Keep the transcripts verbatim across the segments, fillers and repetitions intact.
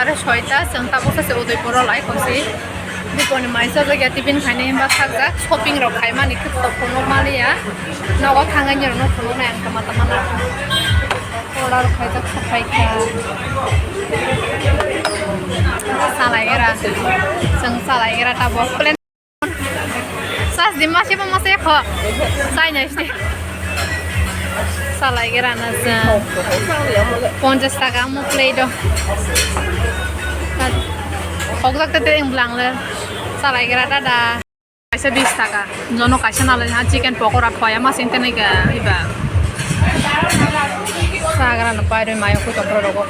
Are soita, chwng tabuk sachi Udaipur o lai kosi. Bikoni mai chajak ya, tiffin khainai hwnba sakjak, shopping rok khaimani khe tongphuru nukmaliya. Nogo thangwi nirokno phunuknai ang tama tama no. Order khaijak, sokphaikha. Salai era, chwng salai era tabuk. Sas di mase bo mase kho. Sai nai sini. Salai gera na sa. Ponchas taka mo plate do. Hok jak te te ing blang le. Salai gera da da. Kaisa bis taka. Jono kaisa nalai ha chicken pokora khoya ma sing te nai ga iba. Sagra no pai roi mayo ku tokro rogo.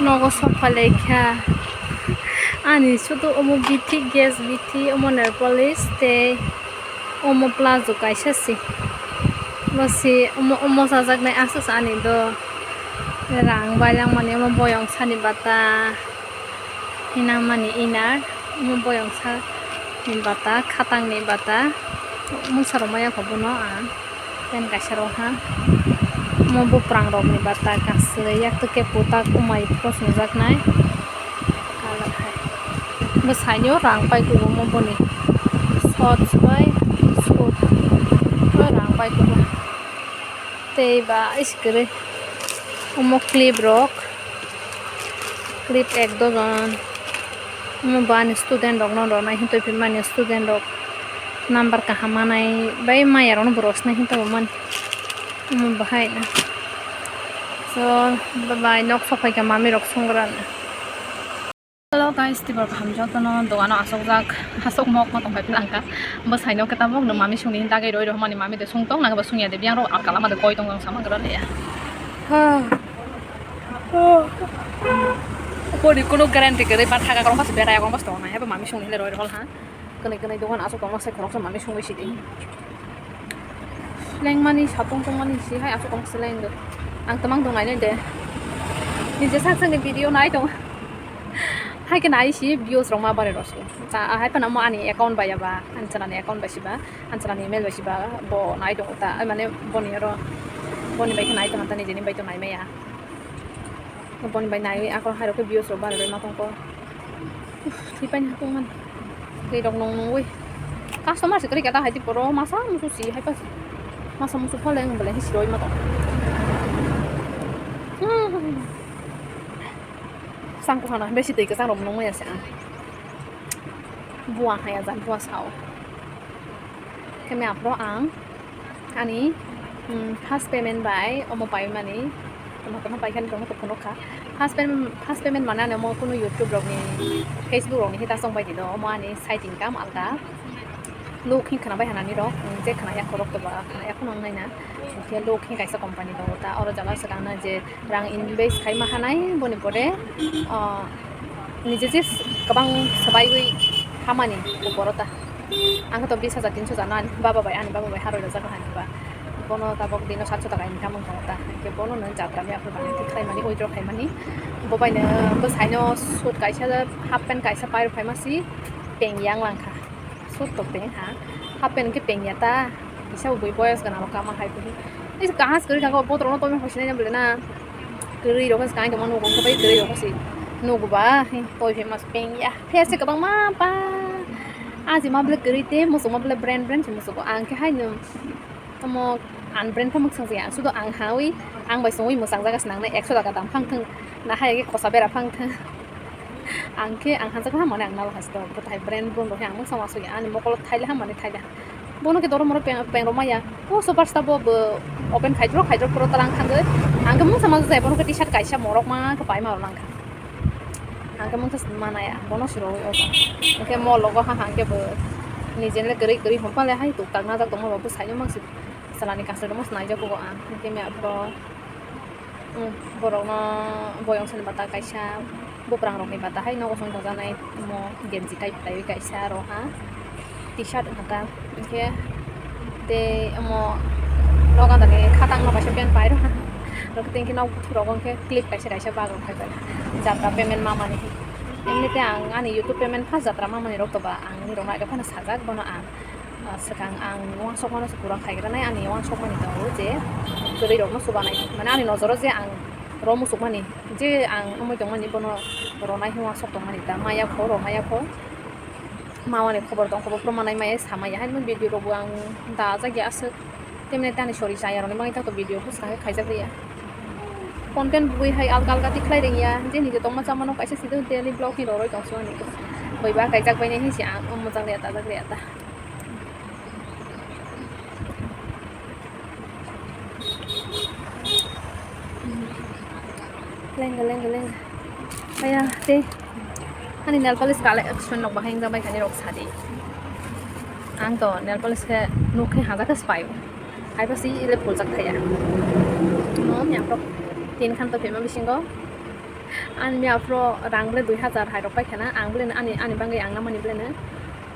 Nogo sokphalai kha. Ani sudu omo bithi, gas bithi, omo nail polish tei omo plazo kaisa se. Bo se omo, omo chajaknai aswk se ani do. Rang bai langmani omo boyong sani bata. Hinamani inner, omo boyong sani bata, khatangni bata. Mungsa rok maya kho bono ang. Pen kaisa rok ha. Omo buprang rokni bata kansle yak to khe puta kumai phosongjaknai. Colour hai. Bwsaino rang pai kubo omo boni. Sots bai sut. Rang pai kubo. Tei ba ice cream. Omo clip rok. Clip ek dozen. Omo bo ani student rokno ronai hintoi phimani student rok number kaham manai bai maya rokno bo rosnai hintobo mani. Omo bahai na. So, bye bye, nok sokphaikha mami rok songrana. Hello guys, tibor kaham jotono dogano asokjak, asok mok ma tongphai philangkha. Bwsaino khe tabuk no mami songni dagwi roi rw mani mami de songtong nang ba songya de biyang rok alkala ma de koi tong tong sama gra leya. Ha. Boni kuno guarantee kwrwi ba thaga kwrwngma se berai kwrwngma se tongnai, haibo mami songni le roi rw ha. Kwnwi kwnwi dogan aswk tongma se khoroksa mami songwi sidi. Lengmani satong tongmani se hai aswk tongma se leng do. Ang tamang dong nainai de. Nije sak sakni video nai tong. Hai khe nai si views rok ma bare rw se. Ta hai phano mo ani account bai ya ba, ani chwla ni account bai si ba, ani chwla ni email bai si ba, bo nai tong ta, ai mane boni oro, boni bai khe nai tong ta, nijeni bai tong nai maya. Boni bai naiwi akhor hairok khe views rok barwi ma tongkho. Uff, thwi paini hakung man. Twi rok nung nungwi. Customer se kwrwi khe ta hai tei poro masa musu si hai pa si. Masa musu phole wng belai khe si roi ma tong. Chang kwchang no besi twi kwchang rok nungwi ya se ang. Buwa hai ya jak buwa sao. Khe me aphro ang ani, mm, first payment bai omo paimani, omo kono paikhani tongmo tongphano kha. First payment, first payment mane ani omo kunu YouTube rokni, Facebook rokni hita chong bai di do, omo ani side income alga. Luk hin khna bai hanani rok, mm, je khna ya khorok to ba khna ya khno nai na. Khe luk hin kaisa company do ta, oro jaga swkang na je rang invest khai ma hanai, boni pore, ah, nije je kwbang swbaiwi hamani uporo ta. Ang khe to bis hajar, tinso hajar no ani baba bai, ani baba bai haroi rwjak hani ba. Bono tabok dino satso taka income wng tongo ta. Hinkhe bono no jatra mia phuru bangwi khlaimani, withdraw khlaimani. Bo bai no bwsaino suit kaisa, half pant kaisa pai rw phaima si peng yang lang kha. Suit to peng ha. Half pant khe peng ya ta. Kisa bo bui boyos gana rok kama hai phuru. Kahas kwrwi thangkha, botrokno tomi hosinai na bwle na. Kwrwi rok se kain tongma nugo, kwbai kwrwi rok se nugo ba, he, toi phe mas peng ya. Phe se kwbangma ba. Aji ma bwle kwrwi te, muchung ma bwle brand brand se muchungo. Ang khe haino omo unbrand khe mwchang ya. Sudo ang hawi, ang bai songwi mwchang jaga se nangnai ekso taka dam phang thung. Na hai khe khosa bera phang thung. Ang khe ang hansa khe hamani ang nalo hasto. Bwthai brand brand rok khe ang mwchang wasuk ya. Ani mokolo thaile hamani thaile. Bono khe dorom oro peng, peng rok maya. O superstar bo, bo open khaidrok, khaidrok phuru talang thangwi. Ang khe mungsa masa jai bono khe t-shirt kaisa morok ma khe paima rok nangkha. Ang khe mungsa manaya, bono siro o. Ang khe mall logo ha, ang khe bo nije le kwrwi kwrwi hom pale hai tuk tak najak tongma bo bwsai no mangsi. Salani kasar rok mangsi naijak o ang. Ang khe mia bro. Borokno boyong sani bata kaisa, buprang rokni bata hai nogo song tongjaknai omo genji type khaiwi kaisa aro ha t-shirt wngkha ta, hinkhe tei omo nogo tangwi khatangno kaisa pant pai rw ha, aro tei hinkhe nok bwthurogo hinkhe clip kaisa kaisa bag rok phaibai jatra payment mamani, emni tei ang ani YouTube payment first jatra mamani rok toba ang nini rok nairok phano sajak bono ang. Ah, swkang ang uansukmano se pura khaigranai, ani uansukmani tongo je kwrwirokno chubanai, mane ani nojoro je ang ro muchukmani, je ang wngwi tongmani bono ronai hwnwi uansuk tongmani ta, maya kho, ro maya kho, mamani khobor tong kho, bo phuru manai maya samaya, haino video rokbo ang da jakya aswk, temne tei ani sori chayarokni bagwi tato video bwskango khaijak liya. Content bui hai alka alka tikhlai rwngya, je nije tongma chamano kaisa side daily vlog ni roroi tongsu ani. Boiba kaijak bainai hinsi ang mwchang liya, dajak liya ta. Lengga, lengga, lengga. Aya, tei ani nail polish collection rok bahai wngjakbai kani rok sadi. Ang to nail polish khe nuk khe hajak khe se paio. Hai pasi ile phuljak thaya. Mo mya prok tin khan to phema bisingo. Ani mya pro rang ble dui hazar hai rok pai khana. Ang ble ani, ani bangwi ang namani ble ne.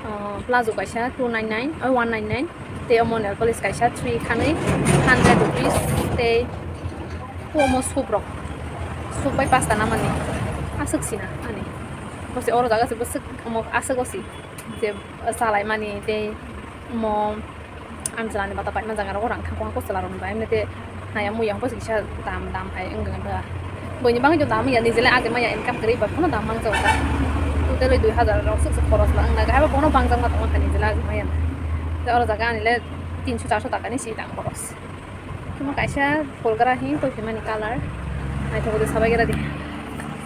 Ah, plazo kaisa two nine nine, oh, one nine nine, tei omo nail polish kaisa three khanwi hundred rupees, tei omo soup rok, soup bai pasta namani aswk sina ani, bose oro jaga se bwswk omo aswk o si je chalai mani tei omo. Ang chwlani bata paima jaga rogo rang thangkho hangkhe chwlarokni bai, emni tei haya muya hwnkhe kisa dam dam hai wngkha. Buini bagwi dam ya, nijele aje maya income kwrwi bai phano dam mangjak. Totally dui hazar rok swk swk khoros la wngna, haibo bono bangjak ma tongo kha nijele aje maya. Tei oro jaga ani le tinso charso taka ni si dam khoros. Tamo kaisa pholgra hi tongphimani colour. Naithok de sabai gra di.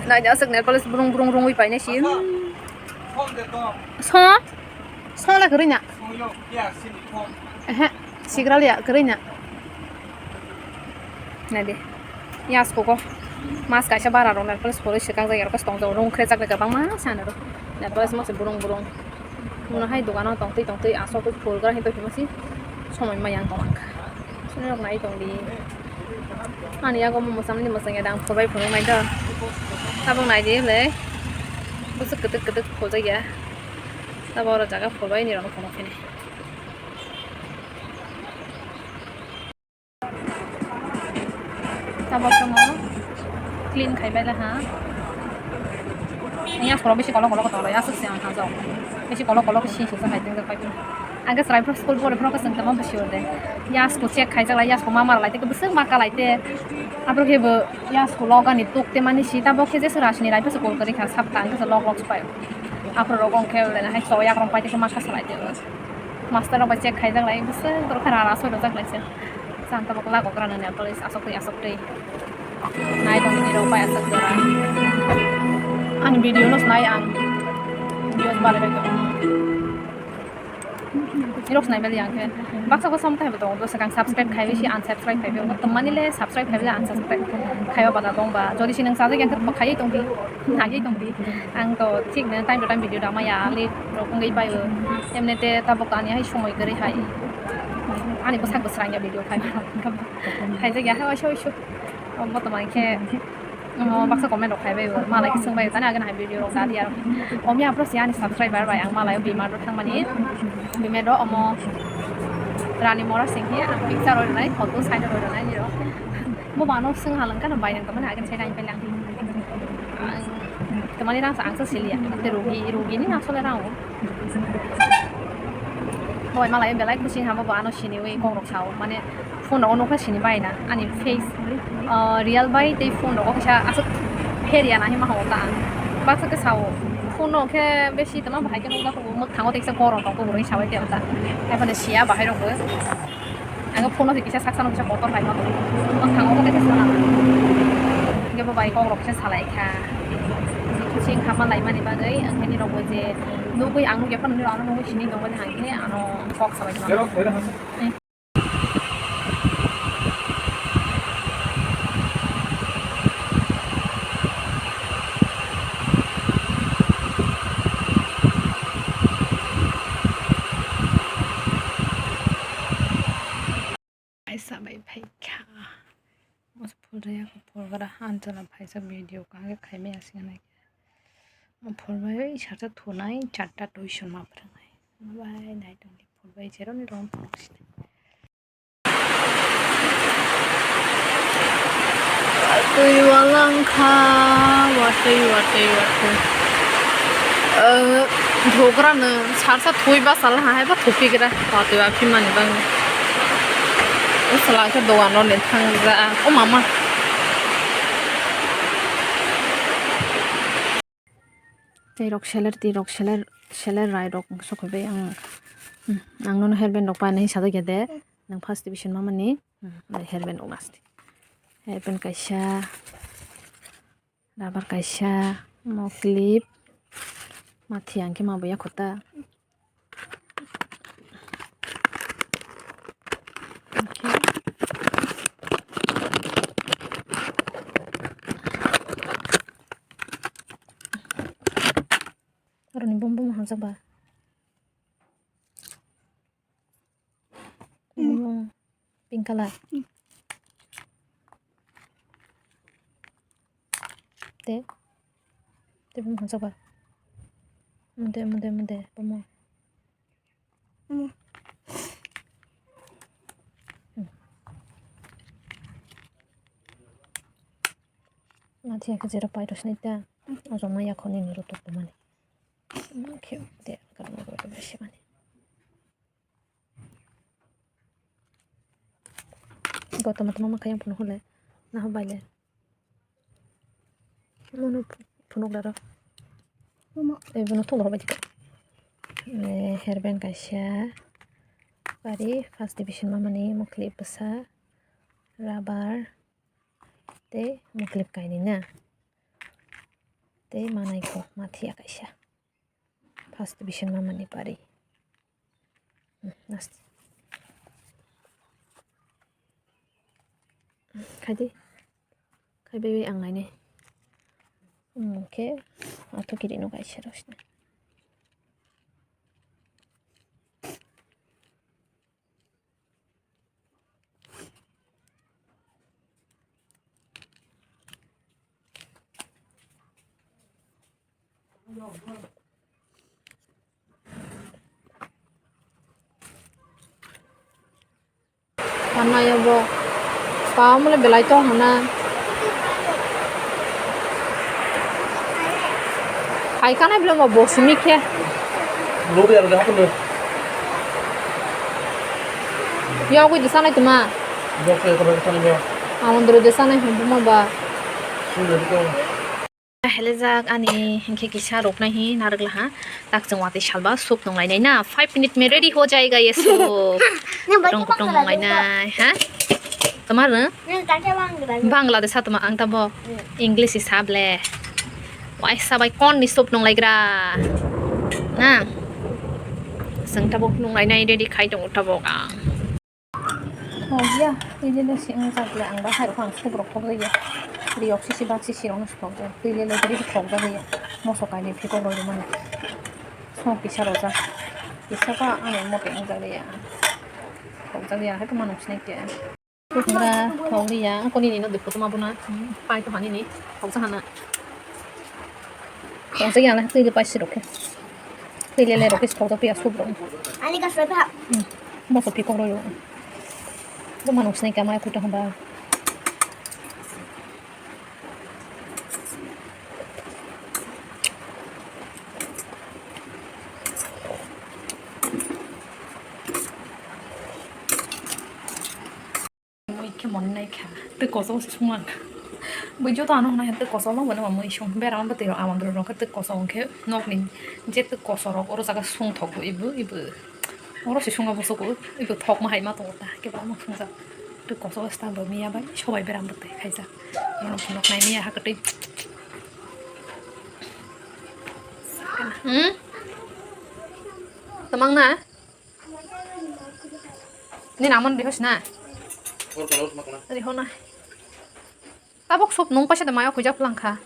Naidi aswk nail polish brung brung rungwi painai si. So? So la kwrwi na? Ehe, sigra liya, kwrwi na. Naidi. Yas koko. Mas kaisa bara rok nail polish phurwi swkang jak, yarok tong jak, rung khrejak kwbangma sana rok. Nail polish mose burung burung. Mona hai dogano tongtwi tongtwi aswk phulgra hinwi tongmasi somoi ma yang tong kha. Sini rok nai tong di. Ani yago mo mwchang ni mwchang ya dang phurbai phunuk nai do. Tabuk nai di le. Bwswk kwtwk kwtwk phuljakya. Tabuk oro jaga phurbai ni rok phunuk phini. Tabuk tamo clean khai bai le ha. Yang soro bisi kolok kolok tong lai aswk se ang ha jok. Bisi kolok kolok si si sa hai teng pai. Ang khe chwrai phuru school pore phuru khe chwng tongma bisi ode. Yasku check khaijak lai, yasku ma mar lai tei bwswk ma ka lai tei. Aphuru khe bo yasku loga ni tuk tei mani si, tabuk khe je sura sini rai bwswk call kwrwi kha, sapta ang khe lok lok se pai. Aphuru rogo hwnkhe le hai choya rong pai tei ma ka sa lai tei. Master rok bai check khaijak lai, bwswk borok khe rana soi rwjak lai se. Chwng tabuk lago grana nail polish aswk twi aswk twi. Nai tong ni rok bai aswk jora. Ang video no nai ang. Video bale bai tong. Rok nai bali ang khe. Baksa ko som thai bo tongo, bwswk ang subscribe khai bisi unsubscribe khai bo. Tong mani le subscribe khai bisi unsubscribe khai ba bana tong ba. Jodi si nang sajak yang khe bo khai tong di. Nai tong di. Ang to thik no time to time video da maya late rok wngwi bai o. Emne te tabuk ani hai somoi kwrwi hai. Ani bwsak bwswk ang ya video khai. Khaijak ya hai waisa waisa. Omo tongmani khe, omo baksa comment rok khai bai bo, malai khe swng bai tani agini hai video rok da di aro. Omi aphuru si ani subscriber bai ang malai o bimar rok thangmani, bimar rok omo Rani Mora sing khe ang picture roi rwnai, photo side roi rwnai ni rok. Bo bano swng halwng khe no bai nang tongmani agini side ani pai lang. Ang tongmani rang sa ang sa siliya, te rugi, rugi ni asole rang o. Bo bai malai belai kuching ha bo ano siniwi kok rok sao, mane Phone rogo nokha sini bai na ani face, ah, real bai tei phone rogo kisa aswk pher ya na hima hao ta ang. Baksa khe sao phone no khe besi tama bahai khe nokha kho mwkhang o tei kisa goron tong kho bwrwi sabai tei ta. Ephano siya bahai rok bo. Ang phone no kisa saksa no kisa kotor hai ma tong. Mwkhang o tei kisa sana. Hingke bo bai kok rok kisa salai kha. Sing khama lai mani bagwi ang khe ni rok bo je nugwi ang nugya phano ni rok ano nugwi sini tong bai hang khe ano kok sabai kha. Kaisa bai phaikha. Masa phulrwya kho phulgra anchwla phaisa video kaham khe khaimaya singna khe. Phulbai sarsa thunai charta tuition ma phwrwngnai. Bai nai tongdi phulbai jeroni rom phwrwngsini. Twi walang kha, watwi, watwi, watwi. Eh, Dhokrano sarsa thwi basa laha hai ba thupi gra, watwi wa phimani bang. Usala khe dogan rok ni thangja, o mama. Tei rok seler, tei rok seler, seler rai rok sokoi bai ang, hmm, ang nono hairband rok painani sajak ya de, nang first division mamani, hmm, hairband rok nasti. Hairband kaisa, rubber kaisa, mo clip, mathi ang khe ma bo ya khota. Aroni bom bom hamjak ba. Pink color. Te. Te bumung hwnjak ba. Mode, mode, mode, bumung. Nathi akhe jero paito sinai ta. Ojong ma yakhoni ni rutuk tumani. Khe te karma bai simani. Gotoma toma ma kayang phunuk hole. Naha baile. Mono phunuk daro. Ebono thok bai dikha. Hairband kaisa. Pari first division mamani mokli bwsa. Rubber. Tei mokli kainwi na. Tei manai kho mathiya kaisa. First division mamani pari. Hmm, last. Khaidi. Khaibai ang naini. Hmm, khe ato kiri no kaisa rosna. Tanai bo. Pamole belai tong hana. Hai kanai belai bo simi khe. Lori aro de hakulu. Yogwi de sanai tuma. Yogwi de sanai tuma. Amon doro de sanai hwn buma ba. Sini de ko. Helejak ani hinkhe kisa roknai hi narwk laha. Tak chwng watwi salba soup nung lainai na. Five minute mein ready ho jayega ye soup. Kutong kutong nung lainai ha. Toma rw? Bangla de sa toma ang tabo. English hi sable. Waisa bai kon ni soup nung laigra. Na. Chwng tabuk nung lainai ready khai tongo tabuk ang. Oh ya, twi lele si ang jak le ang ba hai rok ang soup rok thok jaya. Riyok sisi bak sisi rok no thok jaya. Twi lele twi thok jaya. Moso kainwi phikok roi rwmani. Song kisa rojak. Kisa ba ani mote ang jak ya. Thok jak ya hai to manuk sinai kya. Pura thok liya, koni ni no dikko tuma bona, pai to hani ni, thok jahana. Thok jahana, twi de pai si rokhe. Twi le le rokhe thok to piya soup rok. Ani ka soi pa. Hmm. Bo so pi kok ro yo. Bo manung sinai ka mai kuta hamba. Tei koso se sung ang. Bui joto ano hwnna tei koso ma bana mui sung. Berama bwtwi rok amondro rok tei koso hwnkhe nokni je tei koso rok oro jaga sung thok bo ibu ibu. Oro se sunga bwswk ibu thok ma hai ma tongo ta. Kebo ma sung jak. Tei koso style bo miya bai sobai berama bwtwi khaijak. Oro phunuk nai miya ha kwtwi. Hmm? Tamang na? Ni namon rihos na? Riho na. Tabok sop nung paisa da mayo kujak lang kha.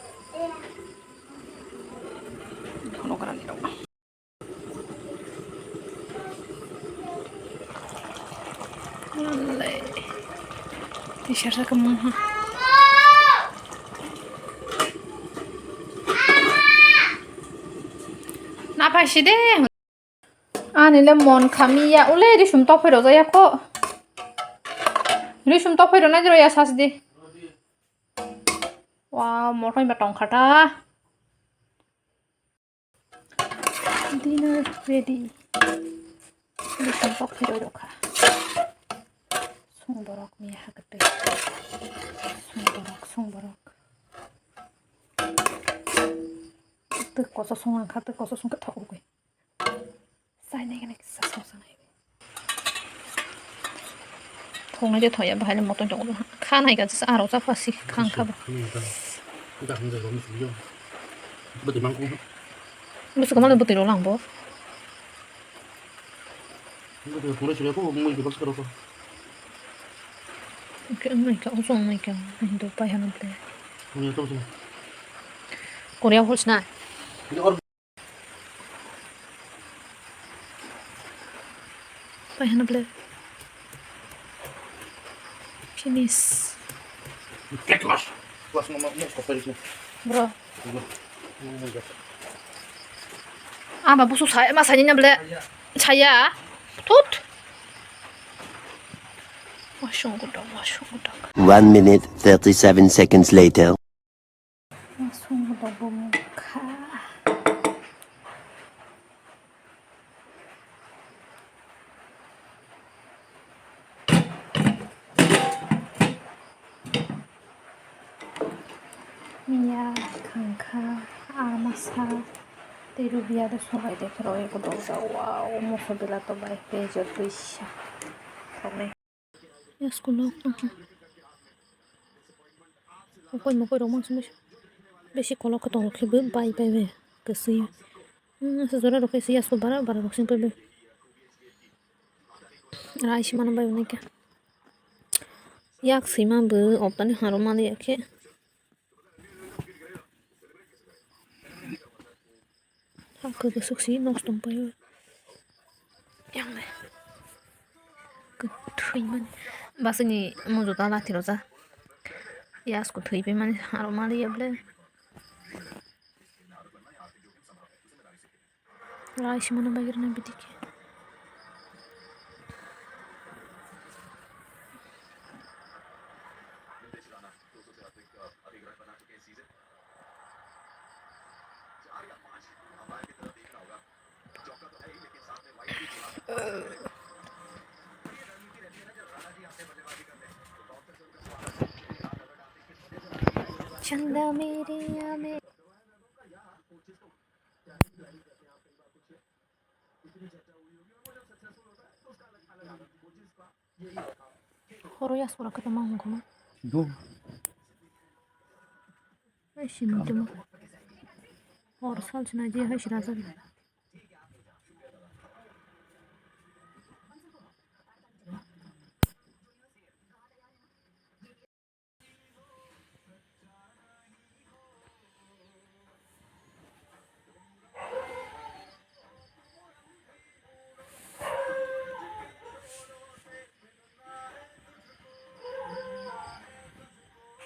Hono kana ni rok. Alai. Tisar sa kemung ha. Na paisi de. Ani le mon khami ya, ule risum tok phai rojak ya kho. Risum tok phai rwna jero ya sas di. Wow, mothai ba tong kha ta. Dinner ready. Risum tok phai rojak kha. Sung borok ni ha kete. Sung borok, sung borok. Tei koso sung ang kha, tei koso sung khe thok ugui. Thongnai je thoya bahai le motom tongo kha nai ka aro cha pasi khang kha bo. Bwswk mano bwtwi rok lang bo. Oke, ang naikha, oso ang naikha, ang hindu pai hano ble. Korea hol sina. Pai hano ble. Finish. Bro. Ama busu saya, ma saya nya ble. Saya. Tut. Wasung gudok, wasung gudok. One minute, thirty-seven seconds later. Masung dok bo mokha. Miya, khangkha, amasa, tei rubia de sobai de khoro eko dok ja. Wow, moso bela to bai pejo tuisa. Yes, kulok. Mokoi mokoi rok mangsa mangsa. Besi kolok khe tong khe bo bai bai bai kwswi. Hmm, asa jora rok khe se yasku bara bara rok sing pai bai. Rai si mano bai bai khe. Yak sima bo optani haro mali ya khe. Hakhe bwswk si nosto wng paio. Yang le. Kwthwi mani. Basini mujuta lathi roja. Yasku thwi pai mani aro mali ya ble. Rai si mano bai rwna bidi khe. Chanda mere ya mere. Horo yasura kata ma hung khoma. Do. Ai, sini temo. Hor sal sina je hai sira sal.